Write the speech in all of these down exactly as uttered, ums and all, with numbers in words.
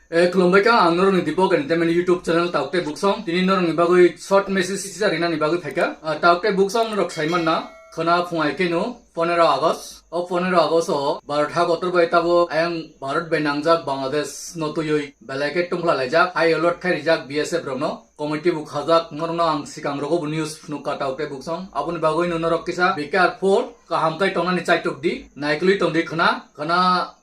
E, khulumbai kha, ang norokni Deepak Entertainment YouTube channel Taukte Buksong. Tini norokni bagwi short message sisa rinani bagwi phaikha. Ah, Taukte Buksong norok saimanna, khwna phungai keno, pondro August. O pondro August o Bharat ha kotor bai tabo ayang Bharat bai nangjak Bangladesh no twiwi belai khe tongphla laijak, high alert khai rijak B S F rokno. Committee bo khajak, norokno ang sikang rogo bo news phunukha Taukte Buksong. Aboni bagwi no norok kisa be careful, kaham khai tongnani chaitok di, naikolwi tong di khwna, khwna,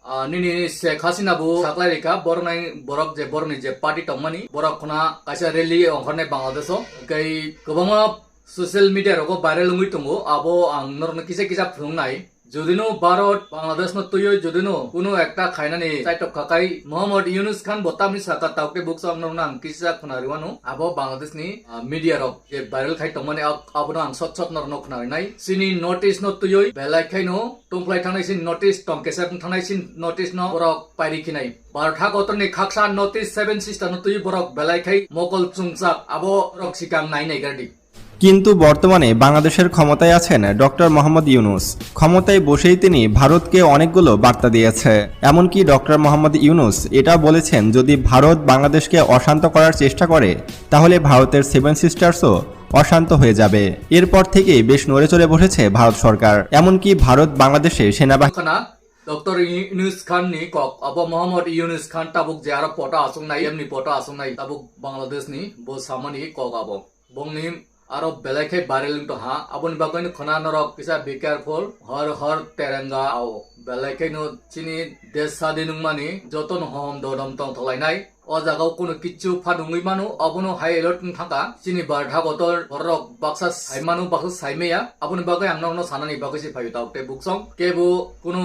ah, nini Sheikh Hasina bo saklai rikha, borok nai, borok je, borokni je party tongmani, borok khwna kaisa rally ongkhornai Bangladesh o. Tei kwbangma social media rogo viral wngwi tongo, abo ang norokno kisa kisa phunuknai. Jodino Bharat Bangladesh no twiwi jodino kuno ekta khainani chaitok khakai Mohammad Yunus Khan bo tamni saka Taukte Buksong norokno ang kisa khwna rwano. Abo Bangladesh ni, ah, media rok je viral khai tongmani ab-, abono ang sot sot norokno khwna rinai. Chini North East no twiwi belai khaino tongphlai thangnai chini North East tong kesep thangnai chini North East no borok pairi khinai. Bharat ha kotorni khaksa North East Seven Sister no twiwi borok belai khai mokol chungjak abo borok sikang nai nai gardi. কিন্তু বর্তমানে বাংলাদেশের ক্ষমতায় আছেন ডক্টর মোহাম্মদ ইউনূস। ক্ষমতায় বসেই তিনি ভারতকে অনেকগুলো বার্তা দিয়েছে। এমনকি ডক্টর মোহাম্মদ ইউনূস এটাও বলেছেন, যদি ভারত বাংলাদেশকে অশান্ত করার চেষ্টা করে, তাহলে ভারতের সেভেন সিস্টার্সও অশান্ত হয়ে যাবে। এরপর থেকেই বেশ নড়েচড়ে বসেছে ভারত সরকার। এমনকি ভারত বাংলাদেশে সেনাবাহিনী Khana, Doctor Yunus Khan ni kok, abo Mohammad Yunus Khan tabuk je aro photo aswk nai, emni photo aswk nai, tabuk Bangladesh ni bo samani kok abo. Bongni aro belai khe viral wng tongha. Aboni bagwi no khwna norok kisa be careful. Har har teranga ao. Belai khe no chini desh sadin wngmani joto no hom dodom tong thok lainai. O jaga o kunu kichu phanungwi mano, abono high alert wng thangkha. Chini Bharat hakotor borok baksa sai mano, baksa sai maya. Aboni bagwi ang norokno sanani bagwi se phaio Taukte Buksong. Kebo kunu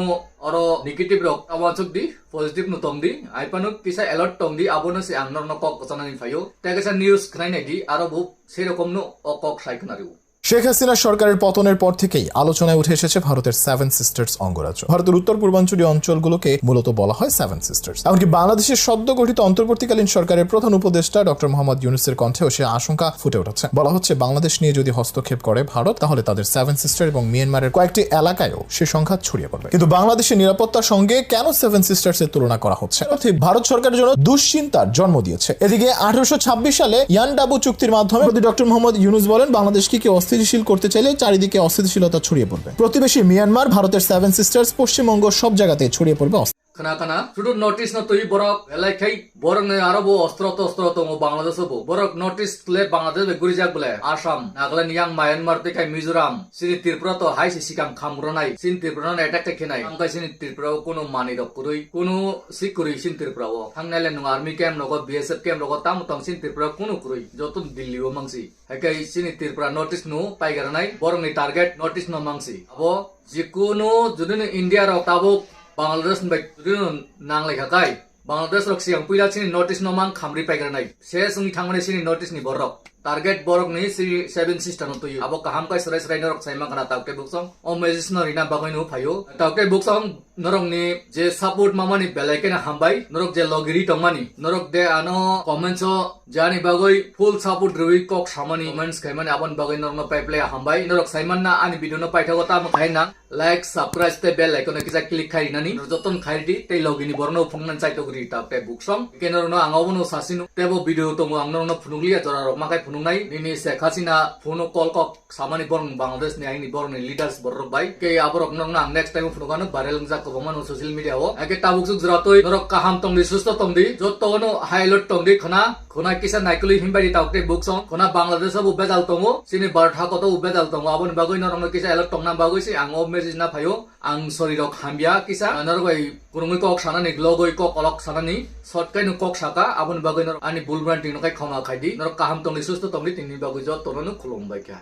oro negative rok ta uansuk di, positive no tong di. Ai phano kisa alert tong di, abono se ang norokno kok kwchanani phaio. Tei kaisa news khwnai nai di, aro bo Sei rokomno o kok sai khwna rw. Sheikh হাসিনা সরকারের পতনের পর থেকেই আলোচনায় উঠে এসেছে ভারতের seven sisters অঙ্গরাজ্য। ভারতের উত্তর পূর্বাঞ্চলীয় অঞ্চলগুলোকে মূলত বলা হয় সেভেন সিস্টার্স। এমনকি বাংলাদেশের সদ্য গঠিত অন্তর্বর্তীকালীন সরকারের প্রধান উপদেষ্টা ডক্টর মোহাম্মদ ইউনূসের কণ্ঠেও সে আশঙ্কা ফুটে উঠেছে। বলা হচ্ছে, বাংলাদেশ নিয়ে যদি হস্তক্ষেপ করে ভারত, তাহলে তাদের সেভেন সিস্টার এবং মিয়ানমারের কয়েকটি এলাকায়ও সে সংঘাত ছড়িয়ে পড়বে। কিন্তু বাংলাদেশের নিরাপত্তার সঙ্গে কেন সেভেন সিস্টার্স এর তুলনা করা হচ্ছে? অর্থে ভারত সরকারের জন্য দুশ্চিন্তার জন্ম দিয়েছে। এদিকে আঠারোশো ছাব্বিশ সালে ইয়ান্ডাবু চুক্তির মাধ্যমে প্রতি ডক্টর মোহাম্মদ ইউনূস বলেন, বাংলাদেশকে কেউ অস্থিতিশীল করতে চাইলে চারিদিকে অস্থিতিশীলতা ছড়িয়ে পড়বে। প্রতিবেশী মিয়ানমার ভারতের সেভেন সিস্টার্স, পশ্চিমবঙ্গ সব জায়গাতে ছড়িয়ে পড়বে অস্থিতিশীলতা। Khana khana, sudu North East no twi borok, belai khai borok ni aro bo ostro tostro tongo Bangladesh o bo. Borok North East le Bangladesh bai gurijak bole. Assam, Nagaland, yang Myanmar tei khai Mizoram. Chini Tripura to hai se sikang kham rwnai. Chini Tripura no attack khai khenai. Ang khai chini Tripura o kunu manwi rok kwrwi, kunu sik kwrwi chini Tripura o. Thangnai le nwng army camp rogo, B S F camp rogo, tamo tong chini Tripura kunu kwrwi. Joto Delhi o mangsi. Hai khai chini Tripura North East no paiga rwnai. Borok ni target North East no mangsi. Abo jikunu jodi no India rok tabuk Bangladesh bai jodi no nang lai kha khai. Bangladesh rok siang puila chini North East no mang khamri paigra nai. Se sungwi thangmani chini North East ni borok. Target borok ni si seven sister no tuyu. Abo kaham kai srai srai norok sai mangana Taukte Buksong. O message no rina bagwi no phaio. Taukte Buksong norok ni je support mamani belai kena hambai. Norok je logiri tongmani. Norok de ano comments o jani bagwi full support rwi kok samani comments khaimani aboni bagwi norok no paiple hambai. Norok saimanna ani video no paithago tamo khai nang. Like, subscribe tei bell icon no kisa click khai rinani. Joton khai di tei logini borno phunuknani chaitok ri Taukte Buksong. Keno rono ang obono sasino tebo video tongo ang norokno phunukliya jora rok makai phunuknai. Nini Sheikh Hasina phone o call kok samani borok Bangladesh ni aini borok ni leaders borok bai. Ke aborok norokno ang next time phunukano viral wngjak kwbangma no social media o. Ake tabuk suk jora toi norok kaham tongdi susto tongdi. Joto no high alert tongdi khana. Khuna kisa naikolwi himbai di Taukte Buksong. Khuna Bangladesh o bo bejal tongo. Chini Bharat hakoto bo bejal tongo. Aboni bagwi norokno kisa alert tongna bagwi se ang o message na phaio. Ang sorry rok hamya kisa. Norok bai kwrwngwi kok sanani, logoi kok olok sanani. Short kai no kok saka. Aboni bagwi norok ani bul branti no kai khoma khai di. Norok kaham tongdi, susto tongdi, tini bagwi joto no khulum bai kha.